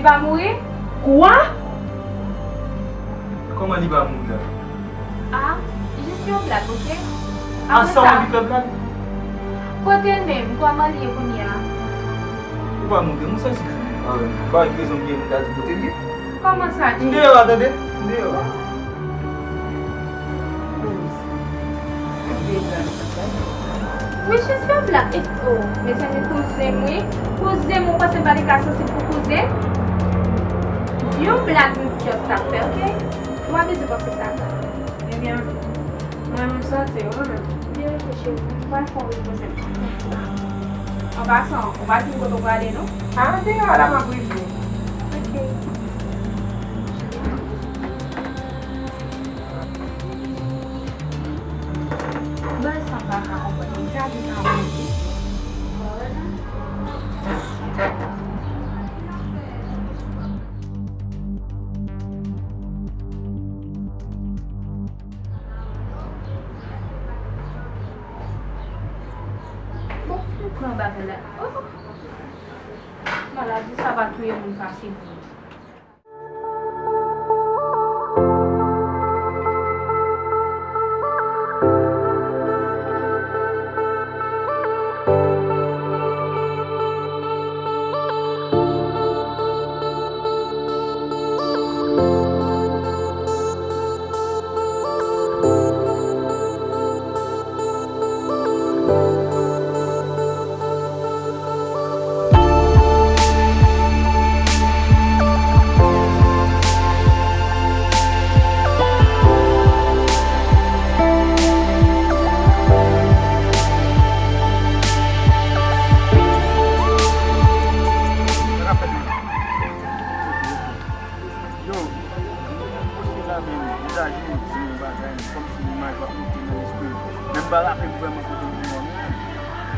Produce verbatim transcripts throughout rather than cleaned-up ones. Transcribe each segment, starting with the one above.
Li pa mouri? Kwa? Kòman li pa mouri la? Ah, jis yon blag, oke? Apre sa, w anvi fè blag? Kote l menm? Kòman l ye kounye a? Ou pa montre m, ou santi, ah, pa gen rezon m gen pou m ta di kote l ye. Kòman sa? M deyò a, tande? M deyò a. Wi, jis yon blag. Oh, mezanmi, kouzen m, wi. Kouzen m, ou panse m pa te ka sansib pou kouzen m? Yon blag m just ap fè, oke? Ou pa bezwen panse sa. Ebyen, mwen menm santi, ou menm. Byen reflechi, ou pral fè yon repoze. An pasan, ou pa di m kote w prale, non? A, deyò a la m ap rive. Oke. Bagay sa m pa ka konprann. Li ta di sa moun di. Bon, m pran bagay la. Oh! Maladi sa pa touye moun fasil vre. Yo, m poste la, men, vizaje m di yon bagay, kòmsi imaj w ap monte nan lespri m. Men m pa raple m vrèman kote m te wè w, men.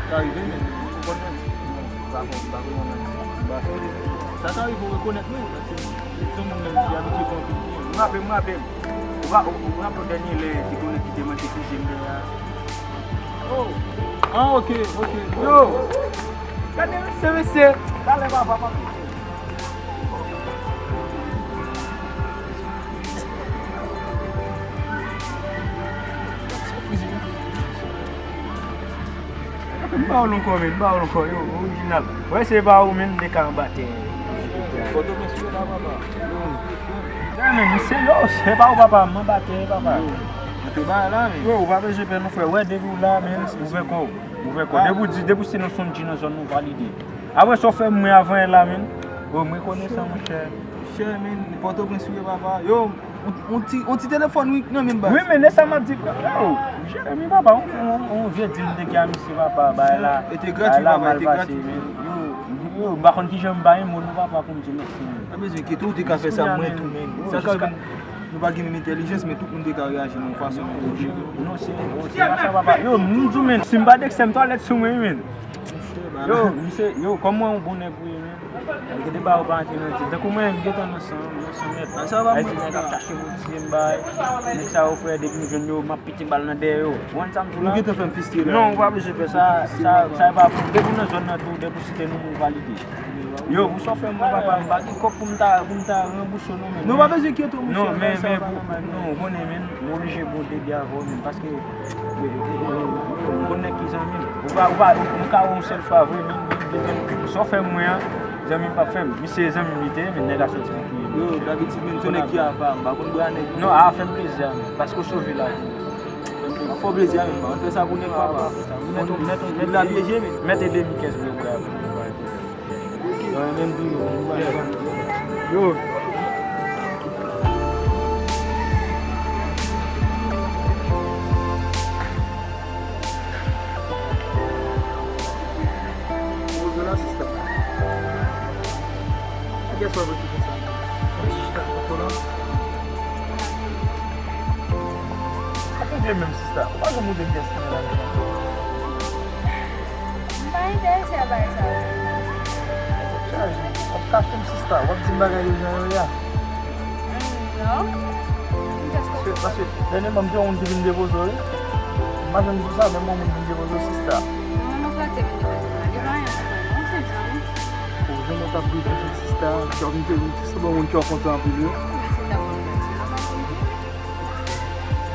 Sa rive, men, ou konn Nancy? Non, m pa konn, m pa konn Nancy. M pa sonje. Sa ka rive w rekonèt mwen, paske se yon moun menm ki abitye fè anpil byen. M raple, m raple. Ou pa, ou, ou raple w dènye lè ti konnen ki te manke fizye m dèyè a? Oh! Ah, ok, ok. Yo! Gade mesye, mesye! Talè papa, papa. M ba w l ankò, men, m ba w l ankò, yo, orijinal. Wè, se pa ou menm, de ka anba tè. Pòtoprens, wi, la, papa. Yo, men, misye, yo, se pa ou, papa, m anba tè, papa. Yo, antre ba la, men. Yo, ou pa bezwen pè, non, frè. Wè, depi w la, men, ouvè kò w. Ouvè kò w. Depi w di, depi w se nan Sonji nan zòn nou valide. Apre sa w fè mwen avan yè la, men. Oh, m rekonesan, monchè. Chè, men, Pòtoprens ou ye, papa. Yo, on, on ti, on ti telefòn, wi, nan men m, baz. Wi, men, e sa m ap di, yo, Jeremi, papa, on, on, on vye dil m te gen a misye, papa, bagay la, e te grati, bagay la papa, mal pase, men. Yo, yo, m pa konn kijan m ba yon mo, non, papa, pou m di mèsi, men. Pa bezwen enkyete w, ou te ka fè sa, mwen tou, men. Sa ka rive, nou pa gen menm entèlijans, men tout moun te ka reyaji nan yon fason. Non, se, se pa sa, papa. Yo, m di w, men, si m pa te eksè, m twalèt sou mwen, men. Yo, misye, yo, kòm mwen yon bon nèg, wi, men. Gen de bagay ou pa antre nan ti. Tankou mwen, m gentan nan san, nan san nèt. Sa va, mwen. Nèg ap chache pou tiye m bay. Nèg sa yo, frè, depi m jwenn yo, m ap pete bal nan dèyè yo. Ou konn sa m di w la? Ou gentan fè m fistire la. Non, ou pa bezwen fè sa. Sa, sa e pa pou. Depi w nan zòn nan tou, depi w site nou, nou valide. Yo, pou sa w fè mwen, papa, m pa gen kòb pou m ta, pou m ta ranbouse w non, men. Non, pa bezwen enkyete w, monchè. Non, men, men, non, ou konnen, men, m oblije bon debyen avè w, men, paske, men, men, men, m konn nèg ki zanmi m. Ou pa, ou pa, nou ka wè yon sèl fwa vre, men, men, men, men, sa w fè mwen an, zanmi m p ap fè m. Misye zanmi m li te ye, men nèg la soti pou touye m. Yo, dabitid, men, se nèg ki apa, m pa konn bra nèg. Non, a fè m plezi a, men, paske w sove lavi m. Fè w plezi a, men, pa konn fè sa pou nèg, papa. Ou nèt, ou nèt, ou nèt, mèt ede m kès vre, bra. Yo, menm tou, yo. Yo. Poze la, sista. Kiyès wè vre ki konsa? Chita foto la. Sa konbyen menm, sista? Ou pa janm montre kiyès ki nan lavi a. M pa enterese a bagay sa yo. Chaj, w ap kache m, sista. W ap di m bagay yo jan yo ye a. Mm, non. M just... Paske, paske dènyèman, m te wè yon moun ki vin depoze w, wi. M pa janm di w sa, men m wè yon moun vin depoze w, sista. Non, non, frè, te vin depoze m la. Li pa anyen pou mwen, non, se zanmi. Ou janm wè Sa pou yon sista, ki ap montre yon ti sou bon moun ki ap kontan anpil, wi. Mèsi, ta kontan.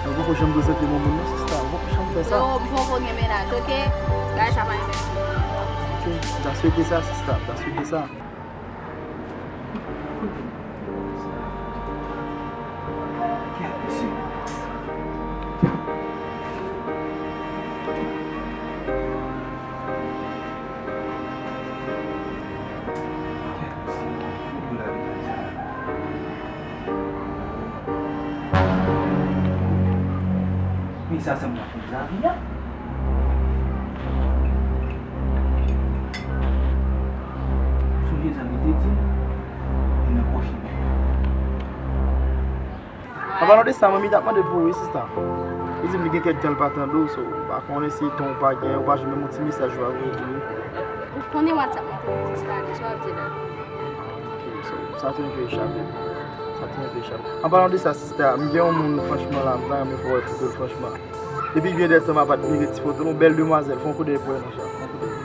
Ou poko janm prezante m yon moun, non, sista. Ou poko janm fè sa. Yo, m poko gen mennaj, oke? Bagay sa pa enterese m. Oke, m ta swete sa, sista. M ta swete sa. Men sa sanble ak Xavier. Sonje sa li te di m, li nan pòch li. An palan de sa, manmi t ap mande pou ou, wi, sista. Li di m li gen kèk tan l pa tande w, so, m pa konnen si ton w pa gen, ou pa jwenn menm yon ti mesaj ou pa voye pou li. Ou konnen WhatsApp mwen te reziste ale, sa w ap di la. Ok, so, sa te enpe chape. Sa te enpe chape. An palan de sa, sista, m gen yon moun, franchman, la, m ta renmen fè w wè foto l, franchman. Depi byen de tan m ap admire ti foto l, yon bèl demwazèl, fè yon kout dèyè pou wè, monchè. Fè yon kout dèyè.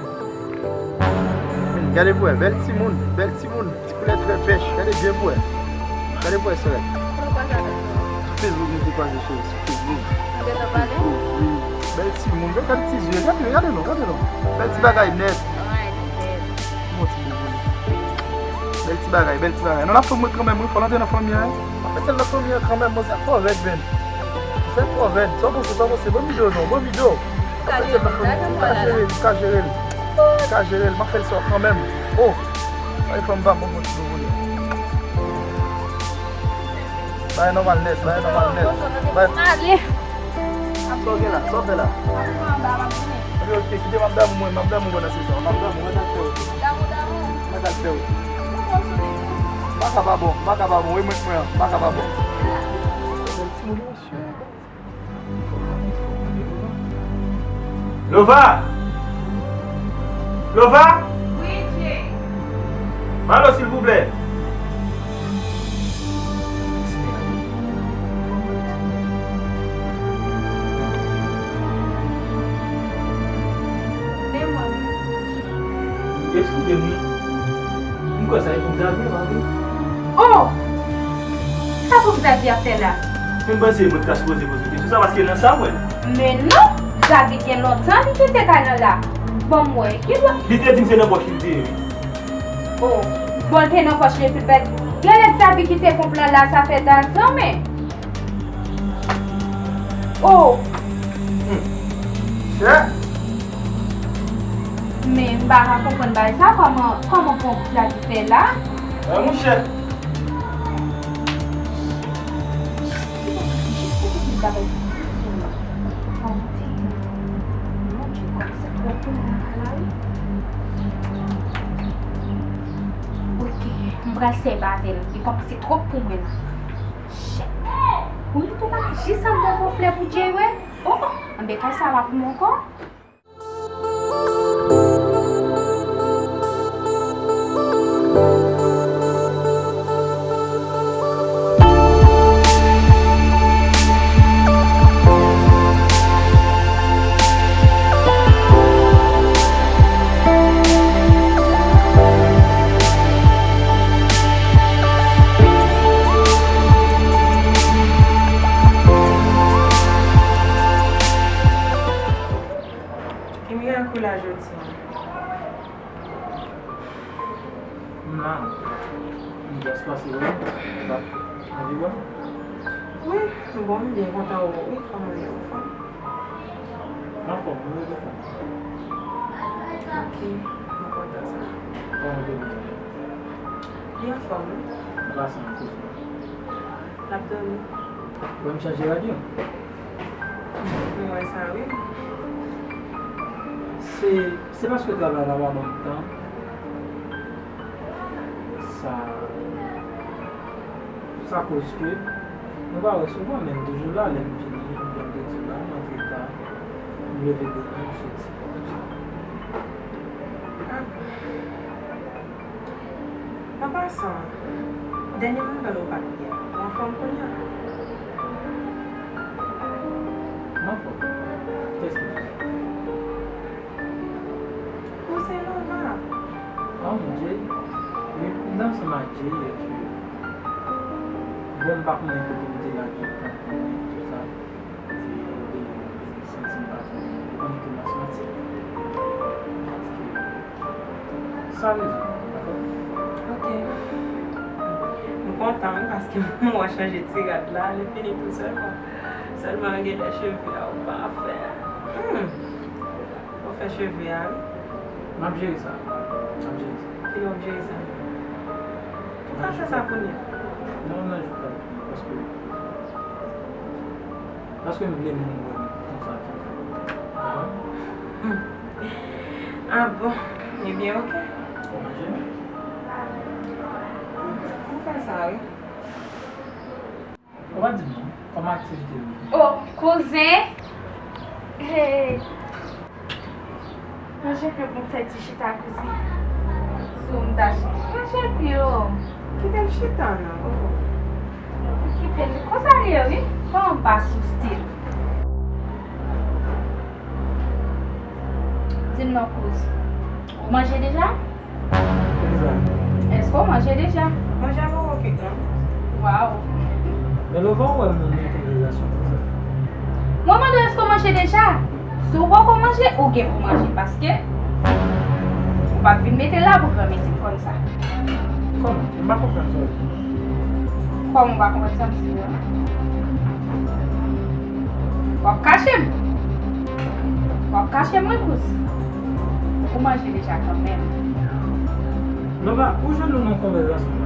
Gade pou wè, bèl timoun, bèl timoun, ti koulè trè pèch, gade byen pou wè. Gade pou wè, sè. Kote w kwaze avèk mwen? Sou Facebook nou te kwaze, cheri, sou Facebook. Nou gentan pale? Wi, bèl timoun, gade, gade ti zye, gade, gade non, gade non. Bèl ti bagay nèt. Ay, li bèl. Bon ti bebe. Bèl ti bagay, bèl ti bagay. Non, n ap fè mwen kanmenm, wi, fò l antre nan fanmi an, wi. N ap mete l nan fanmi an kanmenm, mwen, sa twò rèd, menn. Sa twò rèd. Sa w panse, sa w panse? Bon videyo, non, bon videyo. Ou ka jere l, ou ka jere l, ou ka jere l. Ou ka jere l, m ap fè l sa kanmenm. Oh! Sa e fanm pa bon, bon ti bebe. Bagay nòmal nèt, bagay nòmal nèt. Bagay... Sa w gen la? Sa w fè la? Ok, ok, kite m ap damou mwen, m ap damou mwen nan sezon. M ap damou, mwen t ap fè w. Damou, damou. Mwen t ap fè w. Baka pa bon, baka pa bon, wi, mwen, mwen, baka pa bon. Lova! Lova! Wi, Jay. Malo, silvouplè. Men mwen. Eskize m, wi. M kwè sa e pou Xavier, pa vre? Oh! Sa pou Xavier ap fè la? Men m panse mwen ta sipoze poze w kesyon sa, paske nan sa m wè. Men non! Xavier gen lontan li kite kay lan la. Ban m wè, ki lwa? Li te di m se nan pòch li te ye, wi. Oh, bon, l te nan pòch li epi l pèdi. Gen lè Xavier kite konp lan la, sa fè datan, men. Oh! Hmm. Chè! Men m pa ka konprann bagay sa, kòman, kòman konp Xavier fè la? Ay, monchè! Ok, m pral sèvi avè l. Li kòmanse twòp pou mwen la. Shit. Wi, tou bagay jis anndan gon flè pou Jay wè. Oh, oh, anben kay sa pa pou mwen ankò. Ki mirak ou la jodi a? M la. M jis pase wè w. Anvi wè m? Wi, m bon, m byen kontan wè w wi, kòman w ye, anfòm? Anfòm, mwen rete fòm. Ok, m kontan sa. Kòman w te ye? Li anfòm wi. Ou pase yon kote? L ap dòmi. Ou wè m chanje rad yo? M wè sa wi. Se, se paske travay la pa ban m tan. Sa, sa koz ke nou pa wè souvan, men m toujou la, lè m vini, m vin de di la, m antre ta, m leve demen, m soti. Ah. An pasan, dènye nouvèl ou pa t gen, ou anfòm kounye a? M anfòm. Kiyès ki di sa? Ou se Lova. Ah, mon Dieu. Ansanm ak Jay, epi, bon, m pa konnen kote m te la tout tan, tout sa. Di, di, santi m pa twò byen. Ou konnen ke m asmatik. Sa rezon, dakò? Ok. M kontan, wi, paske m wè chanje ti rad la, li fini tou sèlman. Sèlman genlè cheve a ou pa fè. Hmm. Ou fè cheve a, wi. M ap jere sa. M ap jere sa. Kilè w ap jere sa? Ou ka fè sa kounye a. Non, non, je peux. Paske, paske m vle moun wè m konsa tou. Konprann? Hmm. Ah bon? Ebyen, ok. Ou manje? M fè sa, wi. Ou pa di m non, kòman aktivite yo ye? Oh, kouzen! Hey! Manje pye pou m fè ti chita kouzen. Sou m ta chita. Manje pye, oh! Kite l chita non, oh! Kite l, konsa l ye wi. Kòman m pa sou stil? Di m non kouz. Ou manje deja? Kisa? Èske w manje deja? Manje a poko fèt non. Waw. Men Lova, ou wè moun nan konvèsasyon konsa? Mwen mande w èske w manje deja? Si w poko manje, ou gen pou manje, paske ou p ap vin mete l la pou granmesi, m konn sa. Kòman? M pa konprann sa w di. Kòman w pa konprann sa m di w a? W ap kache m? W ap kache m wi, kouz. Ou manje deja kanmenm. Lova, ou jwenn nou nan konvèsasyon sa?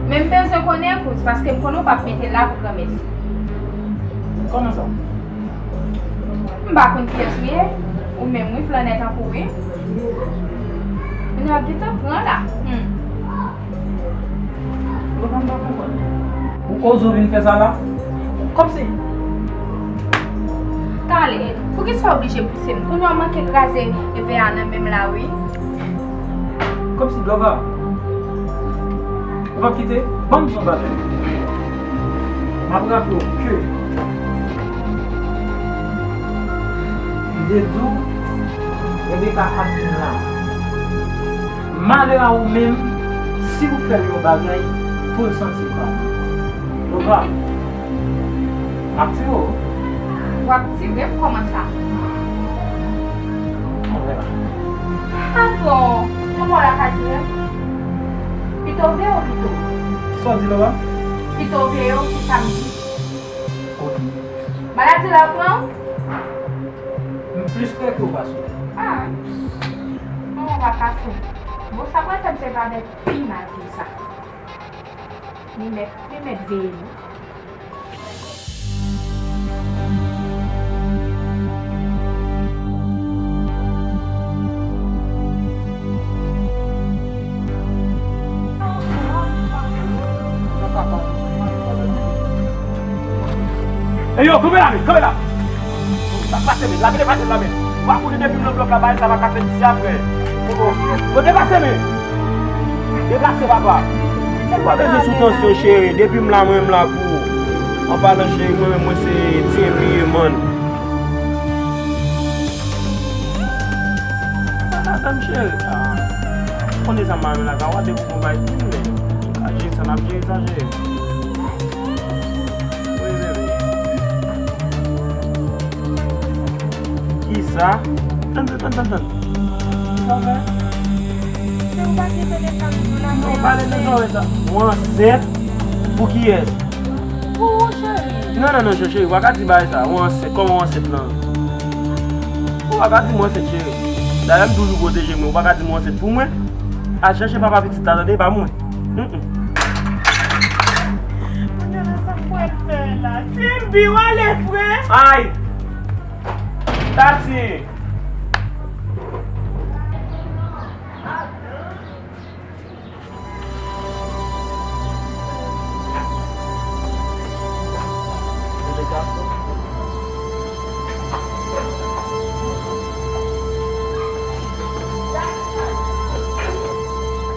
Men m bezwen konnen, kouz, paske m konnen w p ap mete l la pou granmesi. Kòman sa? M pa konn kiyès ou ye. Ou menm wi, flannè tankou w wi. Kounye a w gentan pran la. Hmm. Lova, m pa konprann. Ou oze w vin fè sa la? Kòmsi. Talè, poukisa w oblije pouse m? Kounye a w manke kraze vè a nan men m la wi. Kòmsi, Lova. Ou p ap kite? Ban m di w yon bagay. M ap raple w ke m te di w Rebecca ap vin la. Malè a ou menm, si w fè l yon bagay pou l santi l pa bon. Lova, m ap tire w. W ap tire m? Kòman sa? Ann wè la. Ah bon, kòman w la ka tire m? Pito veye w pito. Kisa w di, Lova? Pito veye w, se sa m di. Ok. Maladi la pran w? M plis kwè ke w pa sou. Ah. Non, w pa ka sou. Bon, sa pral fè m se pa avèk pi mal ke sa. Li mèt, li mèt veye nou. Eyo, kanpe la, men, kanpe la. Sa k pase, men? Lage, deplase l la, men. Ou pa konnen depi m nan blòk la, bagay sa pa ka fèt isi a, frè. Bon, deplase, men. Deplase, papa. Ou pa bezwen sou tansyon, cheri. Depi m la, mwen, m la pou ou. An palan, cheri, mwen menm, mwen se Thierry Eman. Sa ka fè m, cheri. Ah. Ou konnen sa m pa renmen la, ka wade pou konpay di m, men. A jere sa, n ap jere sa, cheri. Wi, bebe. Kisa? Tann, tann, tann, tann, tann. Kisa w fè? Se ou pa gen tande sa m di w la, mwen ansent. Non, pale nan zòrèy sa. Ou ansent? Pou kiyès? Pou ou, cheri. Non, non, non, cheri, cheri, ou pa ka di bagay sa. Ou ansent, kòman ou ansent lan? Ou pa ka di mwen ansent, cheri. Dayè, m toujou pwoteje mwen. Ou pa ka di mwen ansent pou mwen. Al chèche papa pitit la, tande, pa mwen. Mm, mm. Mwen genlè sa m pral fè la. Timbi, w ale vre? Ay! Tati!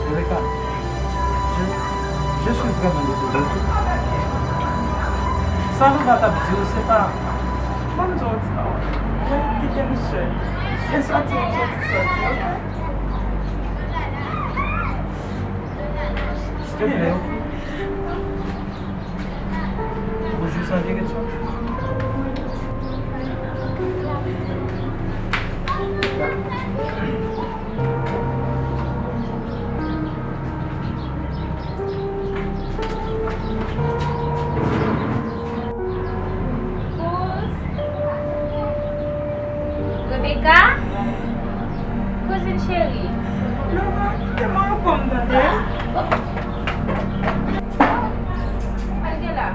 Rebecca, je, je suis vraiment désolé. Sa nou pa t ap di w, se pa. Ban m di w yon ti pawòl. Mwen kite m sèl. Se sòti m sòti, sòti, ok? Genlè, ok. Bonjou, sa vye rèd sòt. Rebecca? Kouzin cheri. Laura, kite m anfòm tande. Al gen la.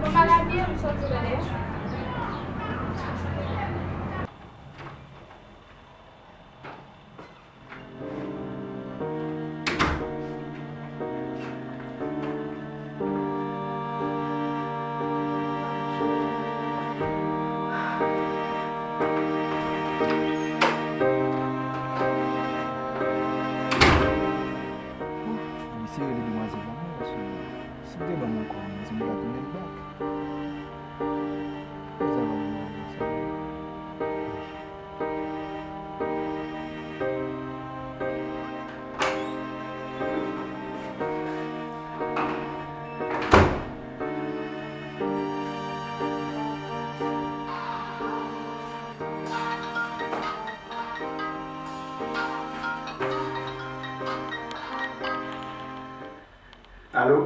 Bon, maladi, m soti tande. Bon, m eseye rele demwazèl la, non, paske si m te ban m ankò, m panse m ta tounen l bak. Poukisa pa nan bagay sa? Alo?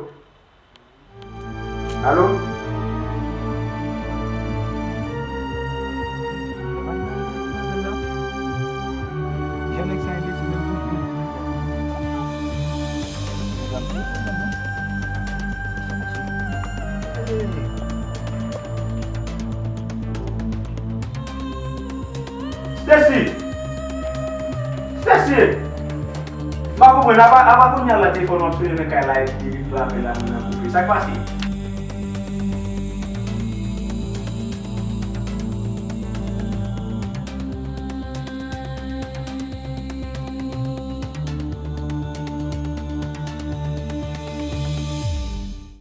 Alo? Stacy! Stacy! M pa konprann, apa, apa kounye a la telefòn w ap sone nan kay la epi depi m rape la moun nan koupe. Sa k pase?